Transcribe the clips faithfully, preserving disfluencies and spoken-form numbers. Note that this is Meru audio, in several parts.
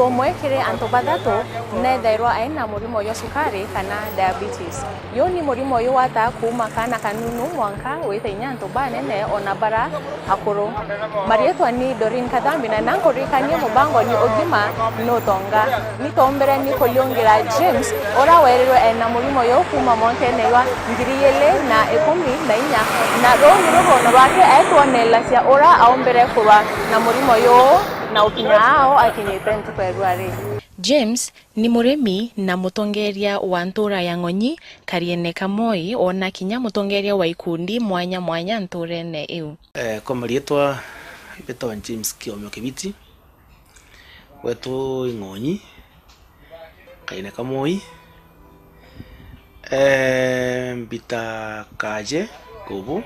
Umwe kiri antu bathatu nethairwa ai na murimo jwa cukari kana diabetes. Yu ni murimo uyu wataa kuuma kaana kanunu mwanka wita inya antu banene ona bara akuru. Marietwa ni Doreen Kathambi na nankuririkanie mubango ni ugima ni utonga. Ni tombere ni kuriungira James, ura werirwe ena murimo uyu kuuma mwakene jwa ngiri igiri na ikumi na inya, na ruu ni rugono rwake etwoneelacia ura aumbire kurwa na murimo uyu na ukinya ao akinyite ntuku ya ruari. James ni murimi na mutongeria wa ntuura ya Ng'onyi, Kariene ka Moi, ona kinya mutongeria wa ikundi mwanya mwanya ntuurene iu. Eh, kwa marietwa mbitagwa James Kiomio Kibiti, gwetu i Ng'onyi, Kariene ka Moi. Eh, mbita kaje kubu,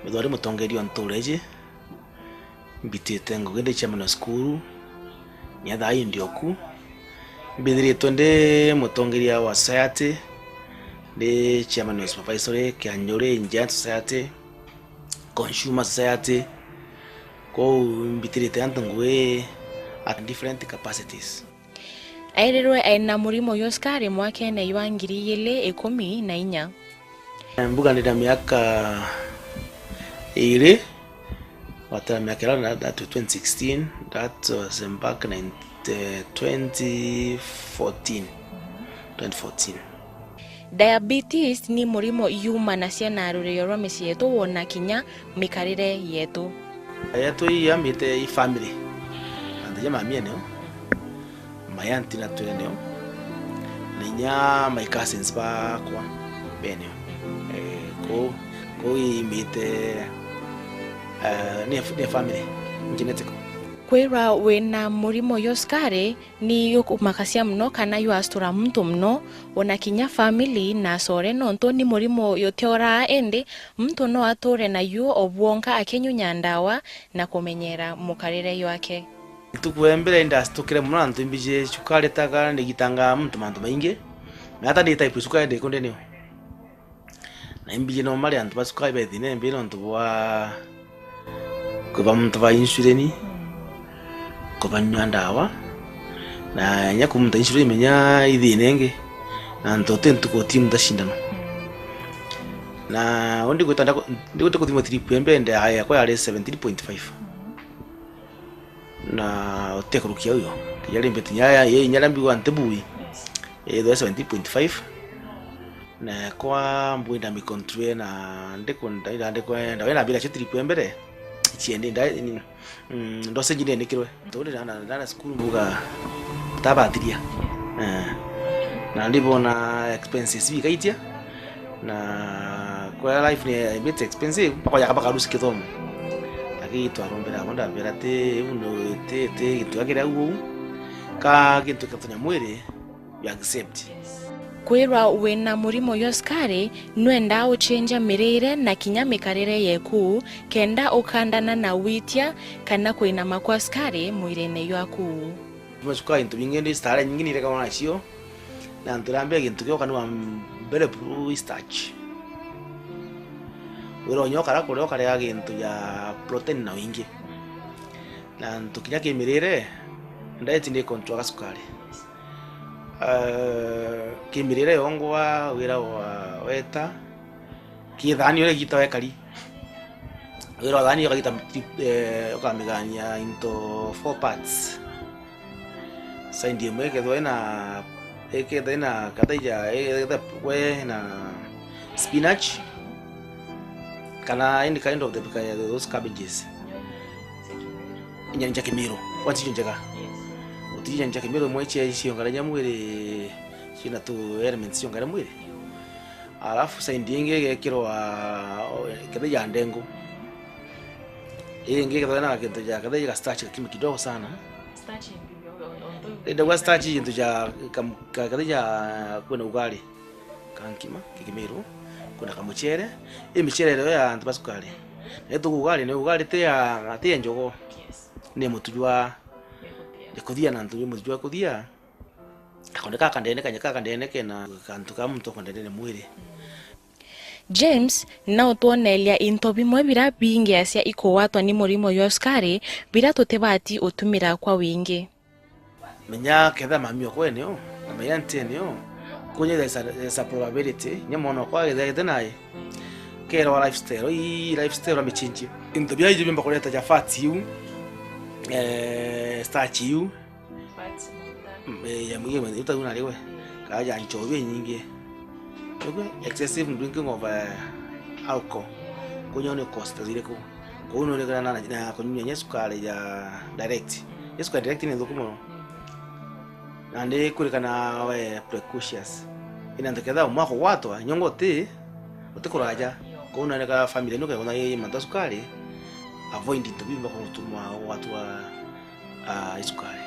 mbithagwa ndi mutongeria wa ntuura iji. Mbitite ngugi ndi chairman wa cukuru, kinya thaa ii ndi oku. Mbithiritwe ndi mutongeria wa society, ndi chairman wa supervisory, Kianjuri Giant Society, Consumer Society. Kwou mbitirite antu ngugi at different capacities. Airirwe ena murimo jwa cukari mwakene jwa ngiri igiri ikumi na inya. Mbuga ndina miaka iiri, watera miaka iria na, that was twenty sixteen, that was back in, eh, twenty fourteen, twenty fourteen. Diabetes ni murimo yumanacia na rurio rwa micii yetu wona kinya mikarire yetu. Yetu ii yambite i family. Antu ja mamiene o, my auntie na tweneo, na inya my cousins bakwa beneo. Eh, kou, kou imbite, eh, ni, ni family, genetical. Kwirwa wina murimo jwa cukari ni yukumakacia mono kana yuastura muntu mono, ona kinya family na acore, nontu ni murimo utioraa, indi muntu no ature nayu o bwonka akinyunya ndawa na kumenyera mukarire jwake. Ntuku ya mbere indacitukire mono, antu imbiji cukari taka ndigitanga muntu mantu maingi, na hata ndi type cukari ndikundi niyo. Na imbiji no mari antu ba cukari be thina imbi nontu bwa kwiba muntu ba insulin, kubanyua ndawa, na inya kumunta insulin menya i thina ingi, na antu ti ntuku ti muntu acindano. Na undi gwita ndako-, ndigwita kuthimwa trip ya mbere, nda yakwa yari seventeen point five. Na utekurukia uyo. Kinya rimbite inya ya, ya, inya rimbigwa nti bui. Yes. Ithwe seventeen point five. Na kwa mbui ndamicontrol na ndikunda, ila ndikwenda, wena bila cio trip ya mbere. Chiendi nda, mm, ndose njine nikirwe. Tuli na, na, na school mbuga tabathiria. Eh. Na ndibona expenses bikaitia. Na kwa life ni a bit expensive, mpaka yaka mpaka rusi kithomo. Lakini twarombera abo ndabera ti, uno ti, ti gitu akira uo. Ka kintu katonya mwiri, you accept. Kwirwa wina murimo jwa cukari, nwenda uchenja mirire na kinya mikarire yeku, kenda ukandana na witia kana kuinama kwa cukari mwirine jwaku. Masuka into bingi ndi stare nyingi nirega nacio, na nturambia gintu kio kanwa mbere buru starch. Wira onyo kara kuria ukaria gintu ya protein na wingi. Na ntu kinya kimirire, diet ndi control ga cukari. Eh, kimirire yongwa wira wa weta, kithani ule gita wekari. Wira wa thani ukagita, eh, ukamigania into four parts. Side imwe ikethwa ina, ikethwa ina kabeja, ikethwa kwe na spinach, kana any kind of the, those cabbages. Nyanya kimiru, wati icio njega. Uti nyanya kimiru imwe cia, ciongarania mwiri, ciina tu elements ciongarania mwiri. Alafu side ingi igekirwa, o, kabeja ndengu. Ii ingi ikethwa ina kintu ja kabeja ga starch gakima kidogo sana. Starch. Indi gwa starch gintu ja kam-, ka-, kathija kwina ugari, ka nkima, ki kimiru, kwina kamuchere. Ii michere irio ya antu ba cukari. Na itu ugari, ni ugari ti ya, ti ya njogo. Ni mutu jwa, ni kuthia na antu, ni mutu jwa kuthia. Kakonde ka kandene, kanya ka kandene kena kantu ka muntu kwendene mwiri. James nautwoneelia into bimwe biria biingiacia ikugwatwa ni murimo jwa cukari, biria tutibati utumira kwa wingi. Menya ketha mami okwa ene o, na menya nti ene o. Kunya there is a, there is a probability, nya mwana okwa agethira gete nae. Kerwa lifestyle, ii lifestyle amechinjie. Into bia iji bimba kureta ja fat iu, eh, starch iu. Mm, eh, ya mwiye mwenye, uta una riwe. Kaja nchobi nyingi. Niguo, excessive drinking of, eh, alcohol. Kunywa ni cost iriku? Kou nurekana na, na kunywa nya sukari ya direct. Nya sukari direct ni nthuku mono. Nandi kurikana we precautious. Ina ntu ketha umwe akugwatwa, nyongo uti, uti kuraja. Kou nurekana family nuke kuna i mantu ya sukari, avoid into bimba kugutuma ugwatwa, ah, isukari.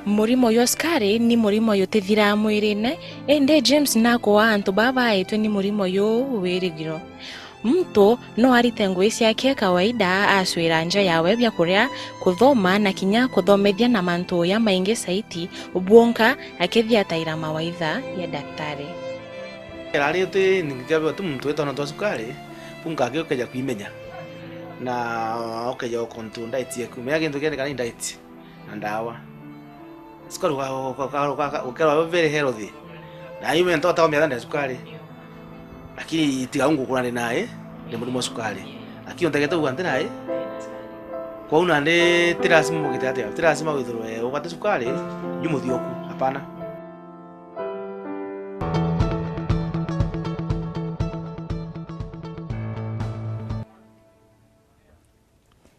Murimo jwa sukari ni murimo jutithiraa mwirine, indi James nakwaa antu baa baitwe ni murimo juu wirigiro. Muntu no arite ngui ciake kawaida, acwira nja yawe biakuria, kuthoma na kinya kuthomethia na mantu jamaingi saiti, bwonka akithiataira mawaitha ya daktari. Erari uti ningikia tu muntu witwa na twa sukari, bunka aki ukeja kwimenya. Na ukeja ukontu diet yaku. Menya kintu kiendekana ni diet na ndawa. Sukari uka-, uka-, uka-, uka-, uka-, ukerwa very healthy. Na yu mento ta umiatha na sukari. Lakini tiga ungu kurani nae, ni murimo wa sukari. Lakini untegete uga nti nae. Kwou nandi ti lazima mugite atia, ti lazima withirwe ugwate sukari, ju muthiuku, hapana.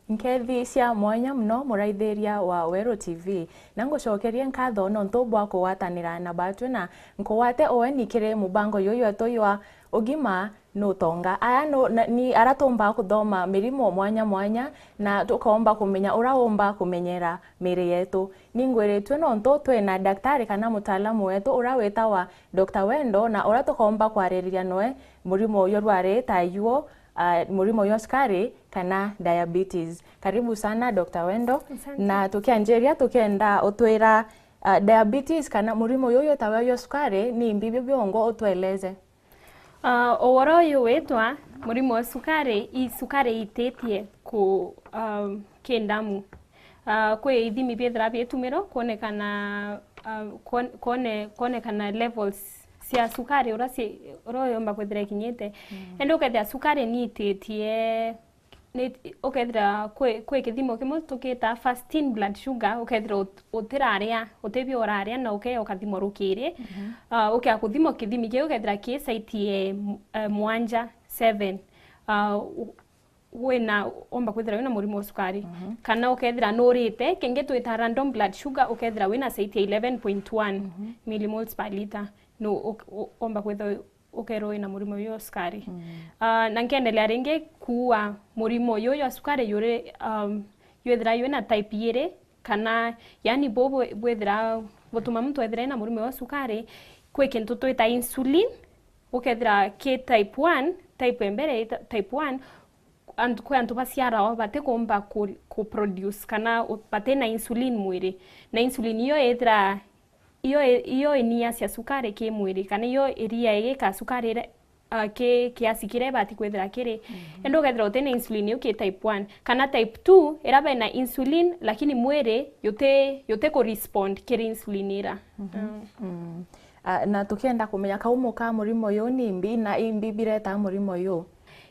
Nkethi cia mwanya mono muraithiria wa Weru T V, na ngucokerie nkatho nontu bwa kugwatanira na batwi, na nkugwate ueni kiri mubango juju jwetu jwa ugima nutonga. Aya nu, na, ni ara tuumba kuthoma mirimo mwanya mwanya, na tukoomba kumenya uria uumba kumenyera miiri yetu. Ningwiritue nontu twina daktari kana mutaalamu wetu uria witawa Doctor Wendo, na uria tukoomba kwaririria noe murimo uyu rwari ta yuo, ah, murimo jwa sukari kana diabetes. Karibu sana, Doctor Wendo. Asante. Na tukianjiria, tukienda utwira, ah, diabetes kana murimo uyu utawe jwa sukari ni mbi, bio biongo utweleze. Ah, ugoro uyu witwa murimo wa sukari, i sukari ititie ku, ah, ki ndamu. Ah, kwi ithimi biethira bietumirwa kwonekana, ah, kwon-, kwone-, kwonekana levels cia sukari uria ci-, uria uyomba kwithira ikinyite. Mm. Indi ukethira sukari ni ititie, ni, ukethira kwi, kwi kithimo kimwe tukita fasting blood sugar, ukethira ut-, utiraria, utibio uraria na ukeya ukathimo rukiri. Mhm. Ah, ukea kuthimo kithimi kiu ukethira ki site ye, eh, mwanja, seven. Ah, u-, wina, omba kwithira wina murimo wa sukari. Mhm. Kana ukethira nurite, kingi twita random blood sugar, ukethira wina site ya eleven point one, mhm, millimoles per liter, no u-, u-, omba kwithira ukerwa wina murimo uyu wa sukari. Mm. Ah, na nkendelea ringi kuua murimo uyu wa sukari yuri, um, jwithira wina type iri, kana, yani, bu-, bu-, bwithira butuma muntu ethira ena murimo wa sukari, kwi kintu twita insulin, ukethira ki type one, type ya mbere ita-, type one, antu, kwi antu baciaragwa batikumba ku, ku produce kana u-, batina insulin mwiri. Na insulin iyo ithira, iyo i-, iyo iniacia sukari ki mwiri, kana iyo iria igika sukari ire-, ah, ki kiasi kiria ibati kwithira kiri. Mhm. Indi ukethira utina insulin iu ki type one, kana type two, ira bena insulin, lakini mwiri yuti, yuti ku respond kiri insulin ira. Mhm. Mm. Mm. Ah, na tukienda kumenya kaumo ka murimo uyu ni mbi, na imbi bireta murimo uyu?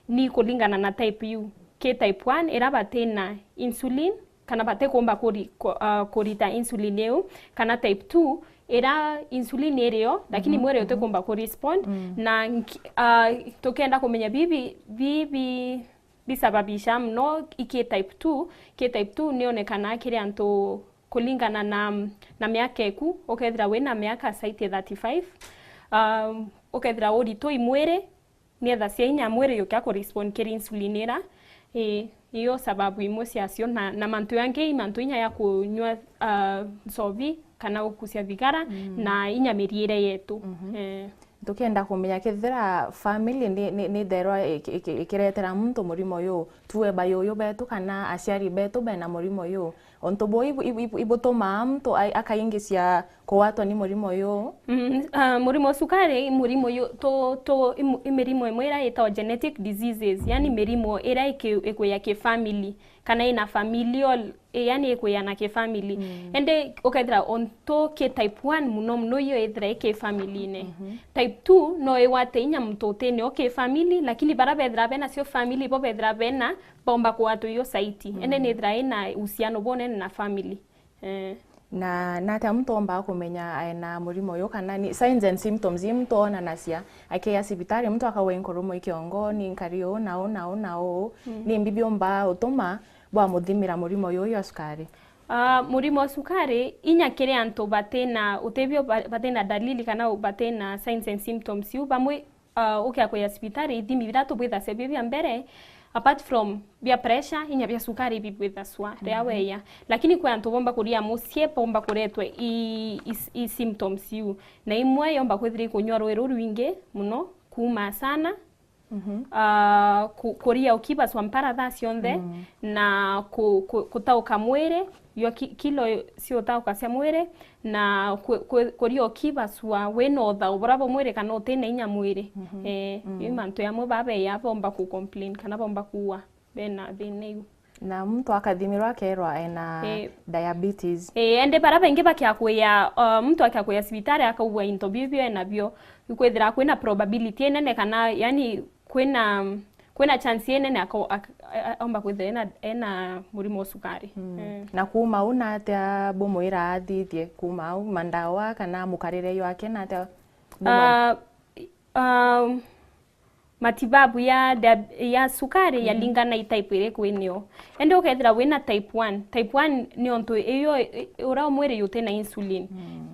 Ni kulingana na type iu. Ki type one, ira batina insulin, kana batikumba kuri-, ku-, ah, kurita insulin iu, kana type two, ira insulin irio, lakini, mhm, mwiri, mhm, utikumba ku respond, mm, na nki-, ah, tukienda kumenya bibi, bibi, bisababisha mono iki type two, ki type two nionekana kiri antu kulingana na, na miaka eku, ukethira wina miaka saiti thirty-five, um, ukethira uritui mwiri, nietha cia inya mwiri yukia ku respond kiri insulin ira. Ii, iyo sababu imwe ciacio, na, na mantu yangi i mantu inya ya kunywa, ah, nchobi kana gukucia thigara, mm, na inya miriire yetu. Mhm. Eh. Tukienda kumenya kethira family ni, ni, ni therwa iki-, iki-, ikiretera muntu murimo uyu, tuwe bayuyu betu kana aciari betu bena murimo uyu, Untu buu ibu-, ibu-, ibu-, ibutumaa muntu ai-, akaingicia kugwatwa ni murimo uyu? Mm, ah, murimo wa cukari, murimo yu-, tu-, tu-, i mu-, i mirimo imwe iria itagwa genetic diseases, yani mirimo iria iki-, ikwia ki family, kana ina familial, i-, yani ikwia na ki family. Mm. Indi ukethira untu ki type one muno muno, iyo ithira i ki family-ine. Mhm. Type two no igwate inya muntu utine o ki family, lakini bara bethira bena cio family, bo bethira bena, bomba kugwatwa iyo saiti. Mm. Indi nithira ina uhusiano bunene na family. Eh. Na, na atia muntu omba kumenya ena murimo uyu, kana ni signs and symptoms ii muntu onanacia akiya cibitari, muntu akauga, "Inkurumwa i kiongo, ni nkari uu na uu na uu na uu." Mm. Ni mbi biumba utuma bwamuthimira murimo uyu jwa cukari? Ah, murimo wa cukari, inya kiri antu batina, utibio ba-, batina dalili kana batina signs and symptoms iu, bamwe ah, ukia kuya cibitari, ithimi biria tubwithacia bio bia mbere, apart from bia pressure, inya bia cukari bibwithacua riria, mhm, weya. Lakini kwi antu bomba kuria mucii, bomba kuretwe i, i, i symptoms iu. Na imwe yomba kwithira ikunyua rui rurwingi muno, kuuma sana, mhm, ah, ku-, kuria ukibacua mpara thaa cionthe, mm, na ku-, ku-, kutauka mwiri, yo ki-, kilo ciutauka cia mwiri, na ku-, ku-, kuria ukibacua wina uthau buria bwa mwiri kana utina inya mwiri. Mhm. Eh, mm, iu mantu jamwe babeya bomba ku complain kana bomba kuua bena thina iu. Na muntu akathimirwa akerwa ena, eh, diabetes. Eh, ende bara baingi bakiakuya, uh, muntu akiakuya cibitari akaugua into biu bio enabio, ikwithira kwina probability inene kana, yani, kwina, kwina chance inene ako-, ak-, a-, a-, omba kwithira ena, ena murimo wa cukari. Mm. Mm. Na kuuma au natia bumwira athithie kuuma au, mandawa kana mukarire jwake natia bumwira? Ah, i-, um, matibabu ya dia-, ya cukari, mhm, yalingana i type iriku inio. Ende ukethira wina type one. Type one ni ontu iyo i-, uria mwiri jutina insulin. Mm.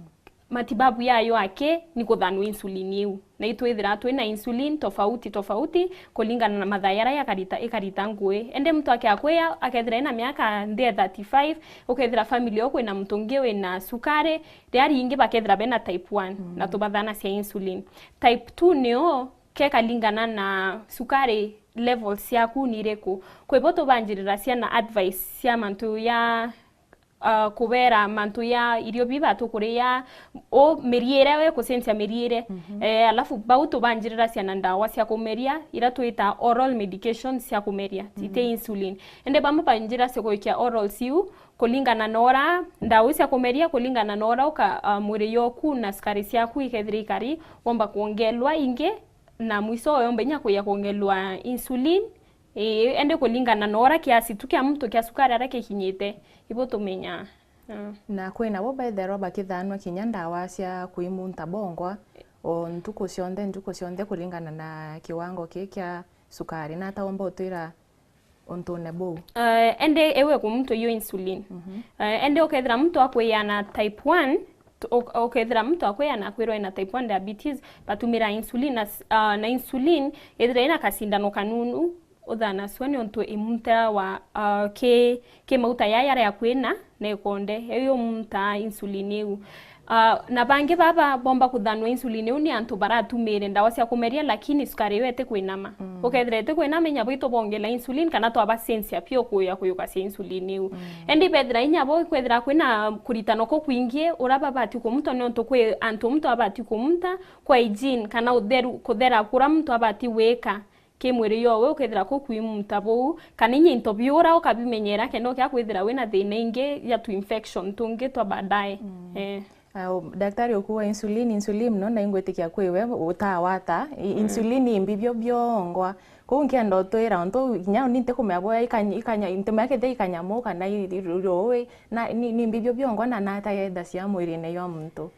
Matibabu yayo aki ni kuthanwa insulin iu. Na itwithira twina insulin tofauti tofauti kulingana na mathaa jaria yakarita, ikarita ngui. Indi muntu akiakuya, akethira ena miaka nthi ya thirty-five, ukethira family yo kwina muntu ungi wina cukari, riria ringi bakethira bena type one, mm, na tubathanacia insulin. Type two nio kekalingana na cukari levels ciaku ni iriku. Kwi bo tubanjiriracia na advice cia mantu ya ah, kubera mantu ya irio biba tukuria, u miriire, we kucenjia miriire. Mhm. Eh, alafu bau tubanjiriracia na ndawa cia kumeria, iria twita oral medication cia kumeria, mhm, iti insulin. Indi bamwe banjiracia gwikia oral ciu, kulingana na ura, ndawa iu cia kumeria, kulingana na ura uka, ah, mwiri yoku na cukari ciaku ikethira ikari, womba kwongelwa ingi, na mwiso yomba inya kuya kwongelwa insulin, ii, ende kulingana na ura kiasi tu kia muntu kia cukari aria kikinyite, ibo tumenyaa. Ah. Na kwina bo betherwa bakithanwa kinya ndawa cia kuimunta bongwa, o ntuku cionthe, ntuku cionthe, kulingana na kiwango ki kia cukari. Na ata womba utwira untune buu? Eh, ende iwe ku muntu iyo insulin. Mhm. Eh, ende ukethira muntu akwiana type one, tu-, uk-, ukethira muntu akwiana akwirwa ena type one diabetes, batumira insulin na s-, ah, na insulin ithira ina kasindano kanunu, uthanacua niuntu imuntawa, ah, ki, ki mauta yaya jaria kwina na ikonde, iu imuntaa insulin iu. Ah, na bangi baba bomba kuthanwa insulin iu ni antu baratumire ndawa cia kumeria, lakini cukari iu iti kwinama. Mm. Ukethira iti kwinama, inya bo itubongela insulin kana twabacenjia pio kuya kuyukacia insulin iu. Mm. Indi bethira inya bo ikwethira kwina kuritana ku kwingi, ura babati kumunta niuntu kwi antu muntu abati kumunta kwa hygiene kana utheru, kuthera kura muntu abati gwika ki mwiri yowe, ukethira ku kuimunta buu, kana inya into biura ukabimenyera kenda ukia kwithira wina thina ingi ya tu infection tungi twa baadaye. Mm. Eh. Ah, u-, daktari ukuuga insulin, insulin no na ingwitikia kwi we utawata. I-, mm, insulin imbi bio biongwa. Kuu nkienda utwira, untu kinya uni ntikumenya boya ikanya, ikanya, ntimenya kethira ikanyamu kana i-, i-, ruui, na ni, ni imbi bio biongwa na nata yethacia mwirine jwa muntu.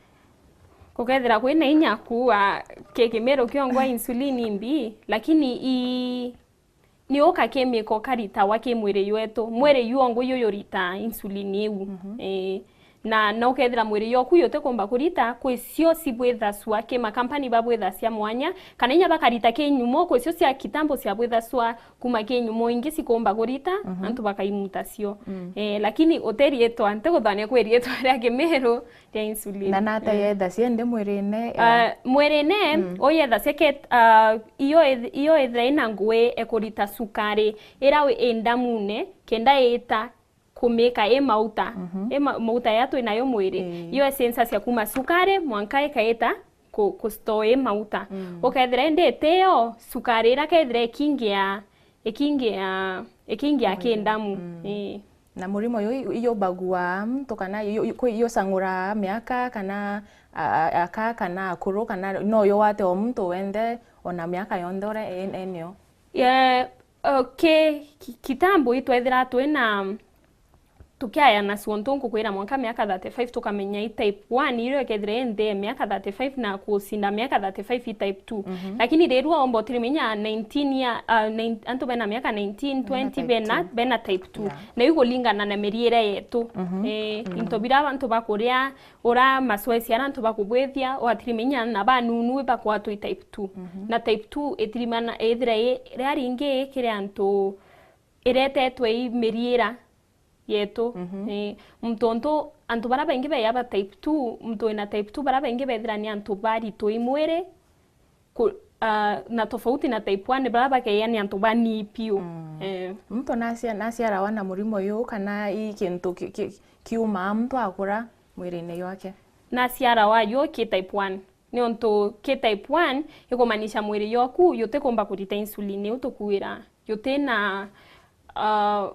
Kukethira kwina inya kuua ki kimiru kiongwa insulin imbi, lakini i, ni uka chemical karitawa ki mwiri jwetu. Mwiri jwongu ju jurita insulin iu. Mhm. Ii. Na, na ukethira mwiri jwaku jutikumba kurita, kwi cio cibwithacua, ki makampani babwithacia mwanya, kana inya bakarita ki nyumo, kwi cio cia kitambo ciabwithacua kuma ki nyumo ingi cikumba kurita, mhm, antu bakaimuta cio. Mm. Eh, lakini uti riitwa, ntiguthania kwi riitwa ria kimiru ria insulin. Na nata, eh, yethacia indi mwirine, eh? Ah, mwirine, mm, uyethacia ke, ah, iyo ith-, iyo ithira ina ngui ekurita cukari ira wi-, i ndamune, kenda ita kumika i mauta. Mhm. I ma-, mauta ya twi nayo mwiri. Ii. Iyo essence cia kuma sukari, mwanka ikaita ku-, ku store i mauta. Mm. Ukethira indi itiyo, sukari ira kethira ikingia, ikingia, ikingia Mwiri. Kindamu. Mm. Ii. Na murimo yu i-, iyumbagua muntu kana yu-, yu-, kwi-, yucang'uraa miaka kana a-, a-, aka kana akuru kana no yugwate o muntu wenthe ona miaka yonthe uria e-, enio? Yeah, okay, ki-, kitambo itwethira twina tukiayana ciontu nkukwira mwanka miaka thirty-five tukamenya i type one iria ikethira i nthi ya miaka thirty-five na kucinda miaka thirty-five i type two. Mhm. Lakini riria womba utirimenya nineteen ya, ah, nine, antu bena miaka nineteen, Bena twenty type bena, two. Bena type two. Yeah. Na iu kulingana na miriire yetu. Mhm. Eh, Mm. into bira antu bakuria, ura masoesi aria antu bakubwithia, watirimenya na banunu bakwatwa i type two. Mhm. Na type two itirimana ithira i, riria ringi kiri antu iretetwe i miriira yetu. Mhm. Eh, muntu untu, antu baria baingi beya ba type two, muntu wina type two, baria baingi bethira ni antu baritwe i mwiri, ku-, ah, na tofauti na type one, baria bakeya ni antu banini piu. Mm. Eh. Muntu nacia-, naciarawa na murimo uyu, kana i kintu ki-, ki-, kiumaa muntu akura mwirine jwake? Naciarawa yo ki type one. Niuntu ki type one, ikumaanisha mwiri yoku yutikumba kurita insulin iu tukwira. Yutina, ah,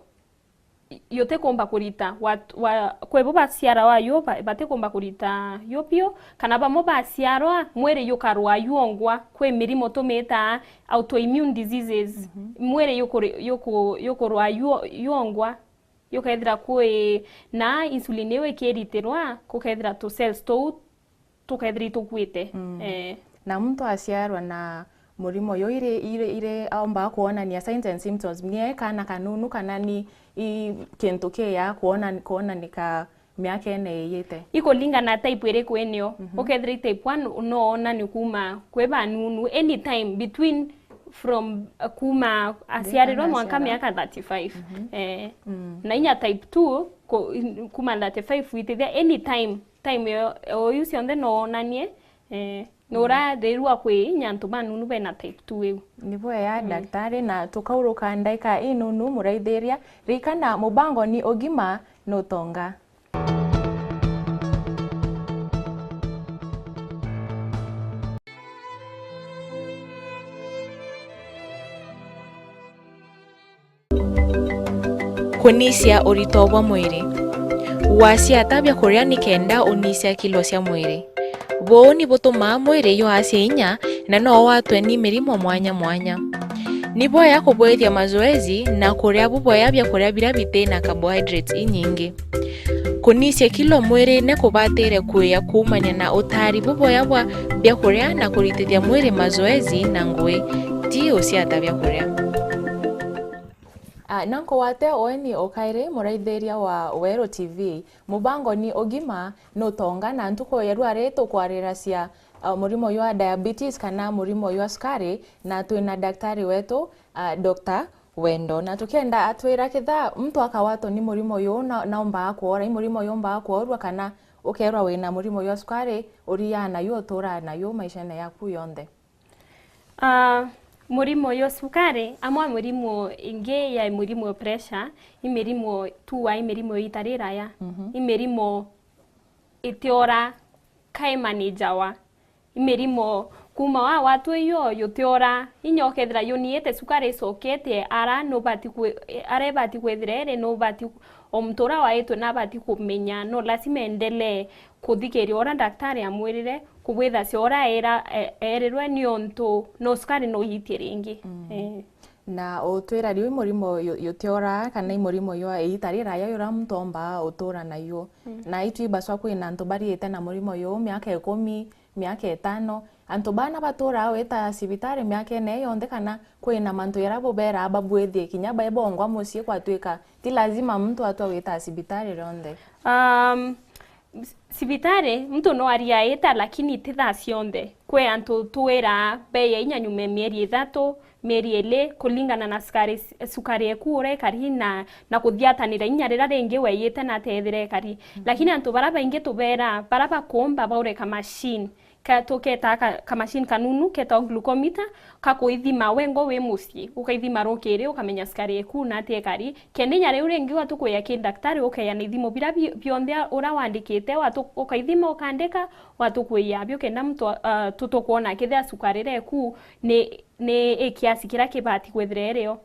yutikumba kurita, wa, wa, kwi bo baciarawa yo ba-, batikumba kurita yo biu, kana bamwe baciarwa mwiri jukarwaa jwongwa, kwi mirimo tumitaa autoimmune diseases, Mhm. mwiri jukuri-, juku-, jukurwaa jwo-, jwongwa, jukethira kwi na insulin iu ikiritirwa, gukethira tu cells tuu tukethira itukwite. Mm. Eh. Na muntu aciarwa na murimo uyu iri, iri, iri aumba kwonania signs and symptoms, ni e kana kanunu kana ni i kintu kiya kwona-, kwonanika miakene iyite? Ikulingana type iriku inio. Mhm. Ukethira i type one no onani kuma kwi banunu anytime between from, uh, kuma aciarirwa mwanka miaka thirty-five. Mhm. Eh. Mm. Na inya type two ku-, in-, kuma thirty-five witithia anytime. Time yo, o iu cionthe no onanie, eh, nura rirua kwi inya antu banunu bena type two iu. Ni bwega, Mm. daktari, na tukauruka ndaika inunu muraithiria. Ririkana, mubango ni ugima nutonga. Kunisia urito bwa mwiri. Wacia ata biakuria nikenda unisia kilo cia mwiri? Buu ni butumaa mwiri jwacia inya na no watwe ni mirimo mwanya mwanya. Ni bwega kubwithia mazoezi na kuria bubwega biakuria biria biti na carbohydrates inyingi. Kunisia kilo mwirine kubatire kuya kuumania na utari bubwega bwa biakuria na kuritithia mwiri mazoezi na ngui, ti uciata biakuria. Ah, na nkugwate ueni o kairi, muraithiria wa Weru T V. Mubango ni ugima nutonga, na ntuku ya rwari tukwariracia, ah, murimo jwa diabetes kana murimo jwa sukari, na twina daktari wetu, ah, Doctor Wendo. Na tukienda atwira kitha muntu akawatwa ni murimo uyu na, na umbaga kwora, i murimo uyu umbaga kworua kana ukerwa wina murimo jwa sukari, uriaa nayu, uturaa nayu maishene yaku yonthe? Ah, murimo uyu sukari, amwe a murimo ingi ya murimo ya pressure, i mirimo tua, i mirimo ya ita riraya, Mhm. i mirimo itiora kaimanajawa. I mirimo kuma wa watu iyo yutiora, inya ukethira yuniite sukari icokete, ara nubati kwi-, ara ibati kwithira iri, nubati ku-, o muntu ura waitwe nabati kumenya, no lazima endelee kuthikiria ura daktari amwirire, kubwithacia ura era, e-, erirwe, niuntu no sukari no yitie ringi. Mm. Eh. Na utwira riu i murimo yu-, yutiora kana i murimo jwa iita riraya jura muntu ombaa utura nayo. Mm. Na itwibaswa kwina antu bariite na murimo juu miaka ikumi, miaka itano. Antu bana baturaa wita cibitari miakene ii yonthe, kana kwina mantu jaria buberaa babwithie kinya bai bongwa mucii, kwatwika ti lazima muntu atwa wita cibitari rionthe? Um, cibitari muntu no ariaita, lakini ti thaa cionthe. Kwi antu twiraa beya inya nyuma ya mieri ithatu, mieri ili, kulingana na sukari, sukari eku uria ikari na, na kuthiatanira inya riria ringi weyite na atethira ikari. Mhm. Lakini antu baria baingi tuberaa, baria bakumba baureka machine, Ka-, tuketa ka-, kamachine kanunu ketagwa glucometer, kakuithima wengwa wi mucii, ukaithima rukiri, ukamenya sukari eku na atia ikari. Kenda inya riu ringi watukwia ki ndaktari, ukeya na ithimo bira bi-, bionthe uria wandikite, watu-, ukaithima ukandika, watukwia bio kenda muntu, uh, tutukwona kethira sukari iria eku ni, ni i kiasi kiria kibati kwithira irio.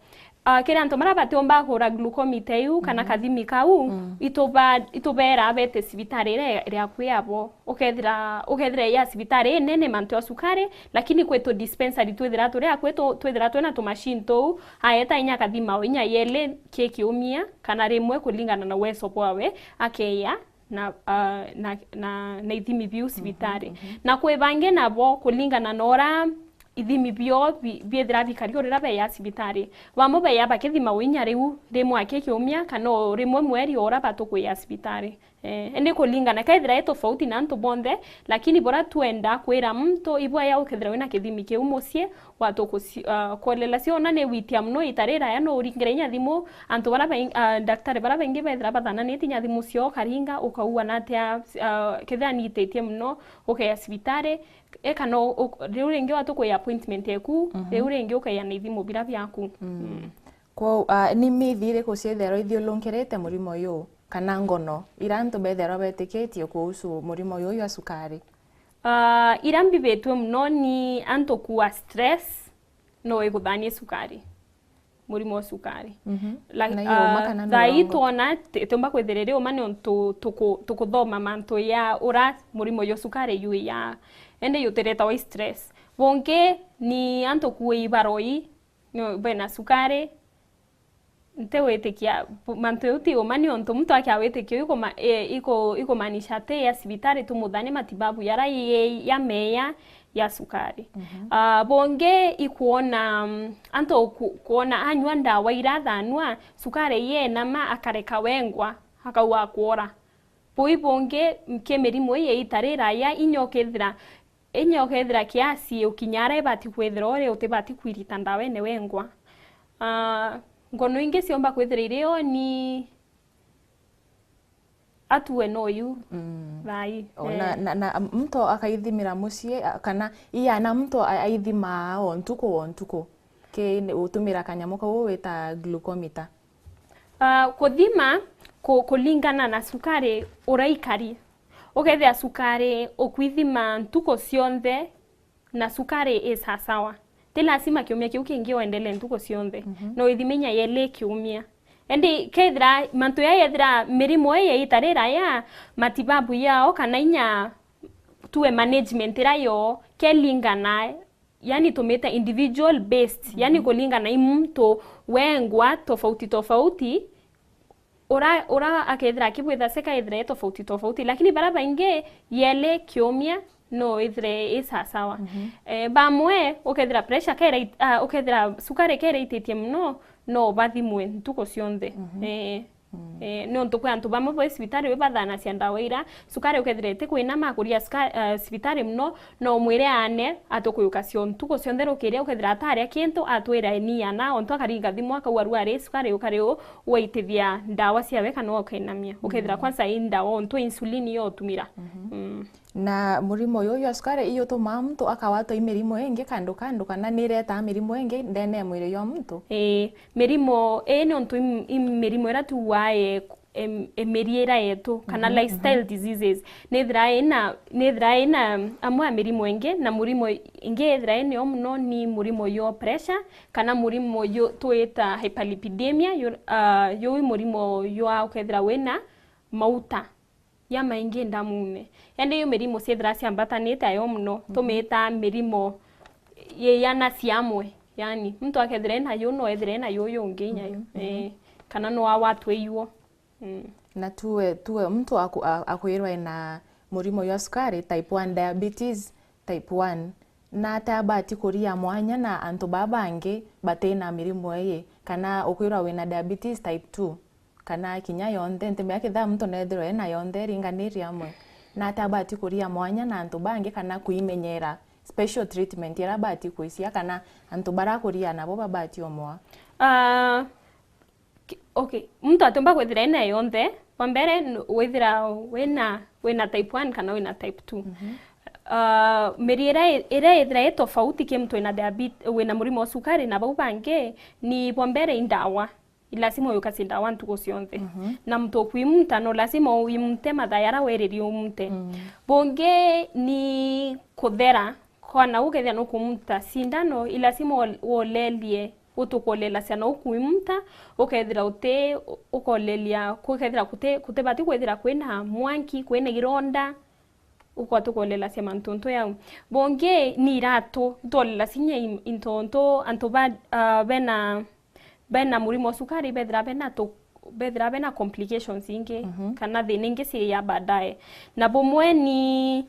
Ah, kiri antu baria batiumba kugura glucometer iu kana kathimi kau, ituba-, itubera bete cibitari iria iri akui abo. Ukethira, ukethira ya cibitari inene mantu ya sukari, lakini kwitu dispensary twithira turi akui tu-, twithira twina tumachine tuu, aeta inya kathima o inya yeli ki kiumia kana rimwe kuringana na uwezo bwawe, akeya na, ah, na, na, na ithimi biu cibitari. Na kwi bangi nabo kuringana na uria ithimi bio bi-, biethira bikari urira beya cibitari. Bamwe beya bakithima o inya riu rimwe aki kiumia kana o rimwe mweri o uria batukwia cibitari. Eh, indi kuringana kethira i tofauti na antu bonthe, lakini bora twenda kwira muntu ibwaya ukethira wina kithimi kiu mucii, watukusi-, ah, kuolela cio ona ni witia mono ita riraya no uringire inya thimu, antu bara baing-, ah, ndaktari bara baingi bethira bathananite inya thimu cio ukaringa, ukaua na atia, ah, kethira niititie mono, ukeya cibitari, e kana u-, u-, riu ringi watukwia appointment eku, riu ringi ukeya na ithimo bira biaku. Mm. Kwou, ah, ni mithi iriku cietherwa ithiurungirite murimo uyu, kana ngono, ira antu betherwa betikitie kuhusu murimo uyu jwa sukari? Ah, ira mbibitwe mono ni antu kuua stress, no iguthanie sukari. Murimo wa sukari. Mhm. Na iyo uma kana ni urongo? Thaa ii twona ti-, tiumba kwithira iri uma niuntu tuku-, tukuthoma mantu ya ura murimo jwa sukari juiya. Indi jutiretawa i stress. Bungi ni antu kuua ibaroi, no, bena sukari. Ntiwitikia, mantu jau ti uma niuntu muntu akia witikio ikuma-, i-, iku-, ikumaanisha ati ya cibitari tumuthanie matibabu jara i-, ya meya ya sukari. Mhm. Ah, bungi ikwona, mm, antu ku-, kwona anyua ndawa irathanua, sukari yenama akareka wengwa, akauga akwora. Bui bungi ki mirimu ii ya ita riraya, inya ukethira, inya ukethira kiasi ukinya ara ibati kwithirwa uri, utibati kwirita ndawene wengwa. Ah, ngono ingi ciomba kwithira iri o ni atue no yu. Mm. Thaa ii. O, na, eh, na, na muntu akaithimira mucii, a, kana iana muntu a-, aithimaa o ntuku o ntuku, ki ni utumira kanyamu kau wita glucometer? Ah, kuthima ku-, kuringana na sukari uraikari. Ukethira sukari ukwithima ntuku cionthe, na sukari i sasawa. Ti lazima kiumia kiu kingi uendelee ntuku cionthe. Mhm. No ithime inya yeli kiumia. Indi kethira mantu ya yethira mirimu ii ya ita riraya, matibabu yao kana inya tue management ira yo kelingana, yani tumite individual based, yani, mhm, kulingana i muntu wengwa tofauti tofauti, ura, ura akethira akibwitha ceka ithire i tofauti tofauti, lakini bara baingi yeli kiumia no ithire i sasawa. Mhm. Eh, bamwe ukethira pressure kera it-, ah, ukethira sukari kera ititie mono, no bathimwe ntuku cionthe. Mhm. Eh, mm, eh, niuntu kwi antu bamwe bai cibitari wi bathanacia ndawa ira, sukari ukethira iti kwinama akuria suka-, ah, cibitari mono, no umwire ane atukuyuka cio ntuku cionthe rukiria, ukethira ataria kintu atwira ni ana, ontu akaringa thimu akauga rua ri sukari ukari u, waitithia ndawa ciawe kana ukainamia. Ukethira, mm, kwanza i ndawa ontu insulin yo utumira. Mhm. Mm. Na murimo uyu jwa sukari iutumaa muntu akawatwa i mirimu ingi kandu kandu, kana ni iretaa mirimu ingi ndene ya mwiri jwa muntu? Ii, mirimu ii niuntu i, i mirimu iria tuugaa i, i, i miriira yetu, kana, mhm, lifestyle, mhm, diseases. Nithira ina, nithira ina amwe ya mirimu ingi, na murimu ingi ithira inio mono ni murimu jwa pressure, kana murimu ju-, twita hyperlipidemia, yu-, ah, juu i murimu jwa ukethira wina mauta jamaingi ndamune. Indi ju mirimu ciethira ciambatanite ayo mono, mhm, tumitaa mirimu yiana cia amwe. Yani, muntu akethira ena ju, no ethire ena ju jungi inya ju. Mhm, mhm. Eh, kana no awatwe ijuo. Mm. Na tuwe, tuwe muntu aku-, a-, akwirwa ena murimo jwa sukari, type one diabetes, type one, na atabati kuria mwanya na antu baa bangi batina mirimu ii, kana ukwirwa wina diabetes type two, kana kinya yonthe, ntimenya kethira muntu nethirwa ena yonthe iringaniri amwe, na atabati kuria mwanya na antu bangi, kana kuimenyera special treatment ira abati kuicia, kana antu bara akuria nabo babati omwa? Ah, Ki-, okay, muntu atiumba kwithira ena yonthe. Wa mbere, n-, withira wina, wina type one kana wina type two. Mhm. Ah, miri iria i-, iria ithira i tofauti ki muntu wina diabetes, wina murimo wa sukari na bau bangi, ni bwa mbere i ndawa. I lazima uyukasie ndawa ntuku cionthe. Mhm. Na muntu ukuimunta, no lazima uimunte mathaa jaria wiririe umunte. Mm. Bungi ni kuthera. Kwana ukethira nukumuta sindano, i lazima wo-, wolelie gutukolela ciana ukuimunta, ukethira uti, ukolelia, kukethira kuti, kutibati kwithira kwina mwanki, kwina ironda, ukwatukolela cia mantu ntu yau. Bungi ni iratu, itwolela cinya i-, into ntu antu ba, ah, bena, bena murimo wa sukari, bethira bena tu, bethira bena complications ingi, mhm, kana thina ingi ci ya baadaye. Na bumwe ni,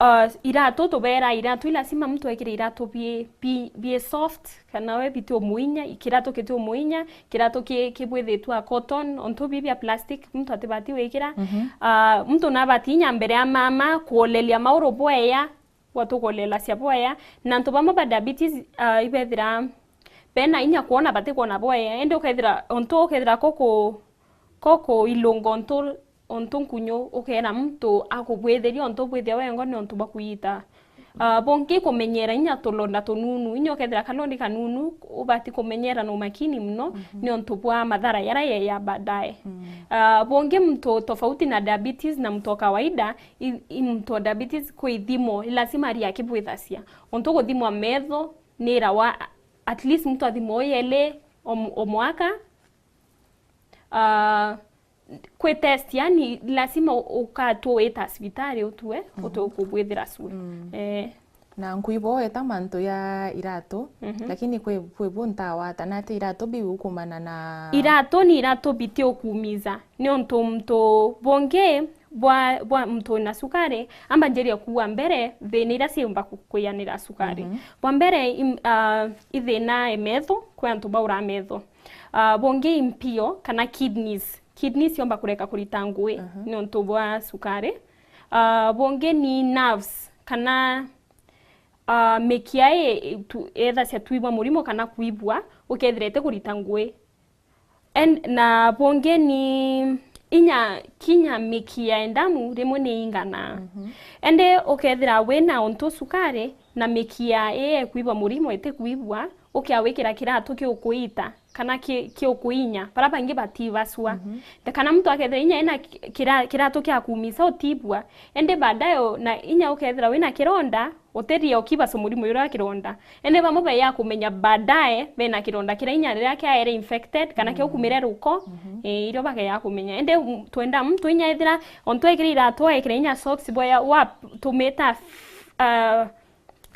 ah, iratu, tubera iratu, i lazima muntu ekire iratu bi, bi, bi soft, kana we biti umuinya, kiratu kiti umuinya, kiratu ki, kibwithitwe a cotton, ontu bi bia plastic, muntu atibati wikira. Mhm. Ah, muntu nabati inya mbere ya mama, kuolelia mauru bwea, gwatukolelacia bwea. Na antu bamwe ba diabetes, ah, ibethira bena inya kwona batikwona bwea, indi ukethira, ontu ukethira ko ku, ko kuilunga ontu, ontu nkunyu, ukera muntu akubwithiria ontu bwithia wengwa ni ontu bwa kuita. Ah, bungi kumenyera inya tulonda tununu, inya ukethira kalondi kanunu, ubati kumenyera na umakini muno, mhm, ni ontu bwa madhara yara ye ya baadaye. Mm. Ah, bungi muntu tofauti na diabetes na muntu wa kawaida, i, i muntu wa diabetes kwi ithimo, i lazima ari akibwithacia. Ontu kuthimwa metho, ni irawa, at least muntu athimwa o yeli o m-, o mwaka. Ah, kwi test, yani, lazima u-, ukatwe wita cibitari utue, mhm, utwe kubwithira cue. Mm. Eh. Na nkuigua weta mantu ya iratu, mhm, lakini kwi, kwi bu ntawata, na ati iratu biu ukumana na... Iratu ni iratu biti ukumiza, ni untu muntu bungi bwa, bwa muntu wina sukari, ambanjiria kuua mbere thina iria ciumba ku-, kwianira sukari. Mhm. Bwa mbere, im-, ah, i thina e metho, kwi antu baura metho. Ah, bungi i mpio kana kidneys. Kidneys ciomba kureka kurita ngui, aha, niuntu bwa sukari. Ah, bungi ni nerves kana, ah, mikia i, i tu, ethacia twibwa murimo kana kwibwa, ukethira iti kurita ngui. En-, na bungi ni inya kinya mikia ya ndamu rimwe ni inganaa. Mhm. Indi ukethira wina untu sukari na mikia ii ekwibwa murimo itikwibwa, ukiawikira kiratu kiukuita kana ki-, kiukuinya, bara bangi batibacua. Mhm. Na kana muntu akethira inya ena ki-, kira-, kiratu kia kumisa utibua, indi baadaye u-, na inya ukethira wina kironda, utiria ukibaca murimo juria wa kironda. Indi bamwe baya kumenya baadaye bena kironda kiria inya riria kiaere infected kana, mhm, kiaukumire ruko, mhm, eh, irio bagaya kumenya. Indi m-, twenda muntu inya ethira ontu ekire iratu, ekire inya socks, boya wa tumita f-, ah,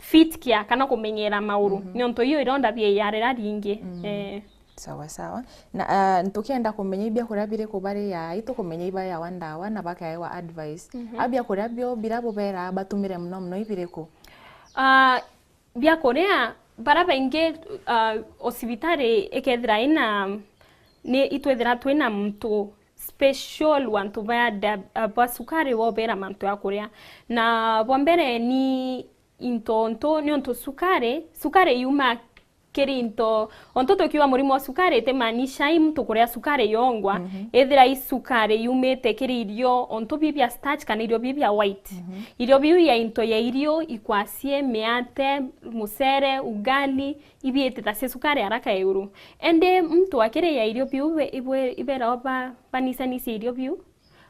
fit care kana kumenyera mauru. Mhm. Niuntu iyo ironda bieyarira ringi. Mm. Eh. Sawa, sawa. Na, ah, tukienda kumenya i biakuria biriku bariaa, itukumenya i baeawa ndawa na bakaewa advice. Mhm. A biakuria bio biria buberaa batumire muno muno i biriku? Ah, biakuria bara baingi, ah, o cibitari ikethira ina, ni itwithira twina muntu special wa antu ba dia-, ah, ba sukari wobera mantu ya kuria. Na bwa mbere ni into ntu, niuntu sukari, sukari yuma kiri into, ontu tukiuga murimo wa sukari, itimaanisha i muntu kuria sukari yongwa, mhm, ethira i sukari yumite kiri irio, ontu biu bia starch kana irio biu bia white. Mhm. Irio biu ya into ya irio, ikwasie, miate, mucere, ugali, ibiitithacia sukari haraka iguru. Indi muntu akiria irio biu, be-, ibwe-, iberawa ba-, banisanisie irio biu,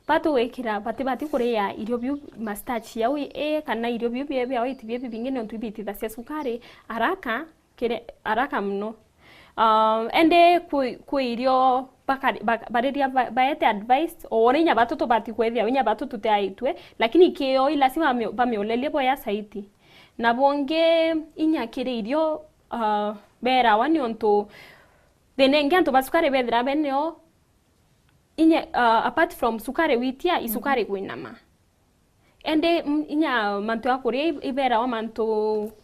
batu gwikira, batibati kuria irio biu ma starch yau i, i, kana irio biu bia, bia white bia bibingi, niuntu ibiitithacia sukari haraka, kiri, haraka muno. Ah, indi kwi, kwi irio bakari-, bak-, bariria ba-, baete advice, o uria inya batu tubati kwithia, inya batu tutiaitue, lakini kio i lazima bami-, bamiolelie boya saiti. Na bungi inya kiri irio, ah, berawa niuntu thina ingi antu ba sukari bethira beneo, inya, ah, apart from sukari witia, i sukari, mhm, kwinama. Indi, mm, inya mantu ya kuria i-, iberawa mantu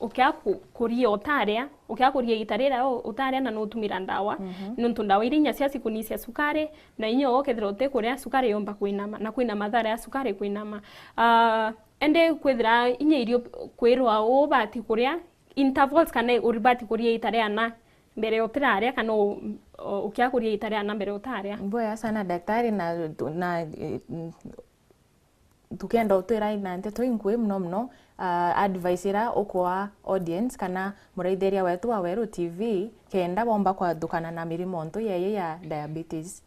ukia ku-, kuria utaria, ukia kuria iita riria u-, utaria na nutumira ndawa, mhm, niuntu ndawa iria inya cia cikunisia sukari, na inya ukethira utikuria sukari yomba kwinama, na kwina mathara ya sukari kwinama. Ah, indi kwithira inya irio kwirwa ubati kuria, intervals kana uribati kuria iita riana mbere utiraria kana u-, u-, ukia kuria iita riana mbere utaria. Bwega sana daktari, na, na, eh, mm, Tukenda utwira na nteto inkui muno muno, ah, advice ira ukwaa audience kana muraithiria wetu wa Weru T V kenda bomba kwathukana na mirimo ntu yeyi ya diabetes?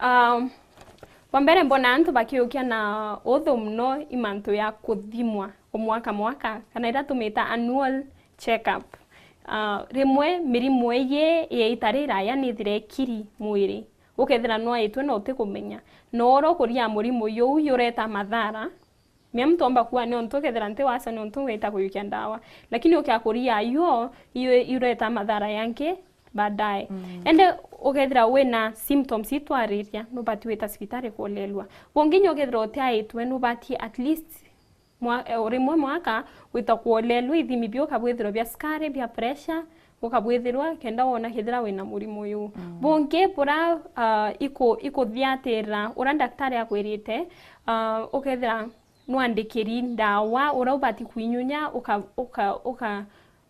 Um, wa mbere, mbona antu bakiukia na uthu muno i mantu ya kuthimwa o mwaka mwaka, kana ira tumita annual check-up. Uh, rimwe mirimo iyi ya itari iraya nithira ikiri mwiri, ukethira nwaitwe na utikumenya. Na ura ukuria murimo juu jureta mathara, mia muntu omba kuua niuntu ukethira nti waca niuntu ngwita kuyukia ndawa. Lakini ukiakuria yo, iyo ireta mathara yangi baadaye. Mm. Ende ukethira wina symptoms itwariria, nubati wita cibitari kuolelwa. Bungi nya ukethira utiaitwe, nubati at least mwa-, eh, rimwe mwaka wita kuolelwa ithimi biu, ukabwithirwa bia sukari, bia pressure, ukabwithirwa kenda wona kethira wina murimo uyu. Mm. Bungi bura, ah, iku-, ikuthiatira, ura ndaktari akwirite, ah, ukethira nwandikiri ndawa ura ubati kuinyunya, uka-, uka-, uka-,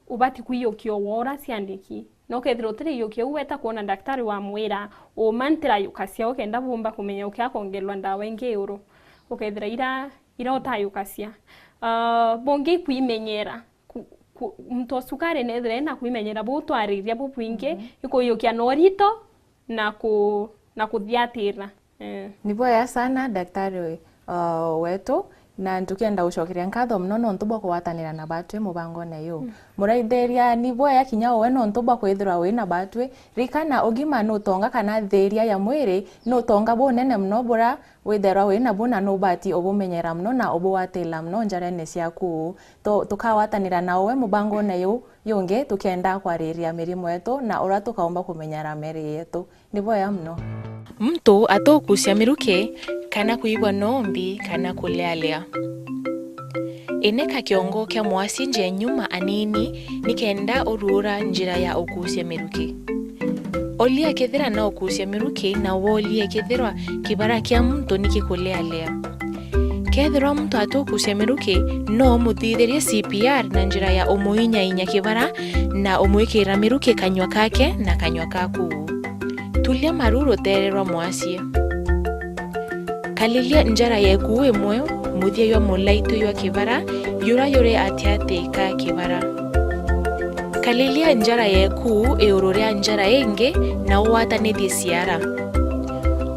ubati kuiyukia o ura ciandiki. Na ukethira utiriiyukia u, weta kwona ndaktari wamwira, uma ntirayukacia, ukenda bumba kumenya ukiakongerwa ndawa ingi iuru. Ukethira ira, ira utayukacia. Ah, bungi kwimenyera. Ku-, ku-, muntu o cukari nethira ena kwimenyera butwariria bubwingi, mhm, ikuiyukia na urito na ku-, na kuthiatira. Eh. Ni bwega sana, daktari, uh, wetu, na ntukenda gucokeria nkatho muno nontu bwa kugwatanira na batwi mubangone yu. Mm. Muraithiria, ni bwega kinya uwe nontu bwa kwithirwa wina batwi. Rikana, ugima nutonga kana thiria ya mwiri nutonga bunene muno bura witherwa wina bu, na nubati ubumenyera muno na ubugwatila muno njarene ciaku. Tu-, tukagwatanira na uwe mubangone yu yungi, tukenda kwariria mirimo yetu na uria tukaumba kumenyera miiri yetu. Ni bwega muno. Muntu atukucia miruki, kana kuigua nombi, kana kulealea. Ineka kiongo kia mwasi nje nyuma anini, nikenda uruura njira ya ukucia miruki. Olia kethira no ukucia miruki, na wolie kethirwa kibara kia muntu nikikulealea. Kethirwa muntu atukucia miruki, no umuthithirie C P R na njira ya umuinyainya kibara na umwikira miruki kanyua kake na kanyua kaku. Tulia maru rutere rwa mwasie. Kalilia njara yeku imwe muthia jwa mulaitu jwa kibara jura juri atiati ka kibara. Kalilia njara yeku iuru ria njara ingi na ugwatanithie ciara.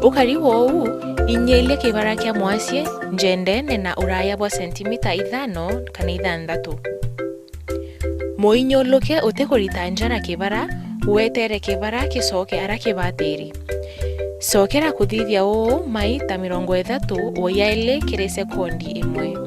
Ukari wou, inyilia kibara kia mwasie njendene na uraya bwa sentimita ithano kana ithanthatu. Muinyuluke utikurita njara kibara, wetere kibara kicoke ara kibatiri. Cokera kuthithia uu maita mirongo ithatu o yaili kiri sekondi imwe.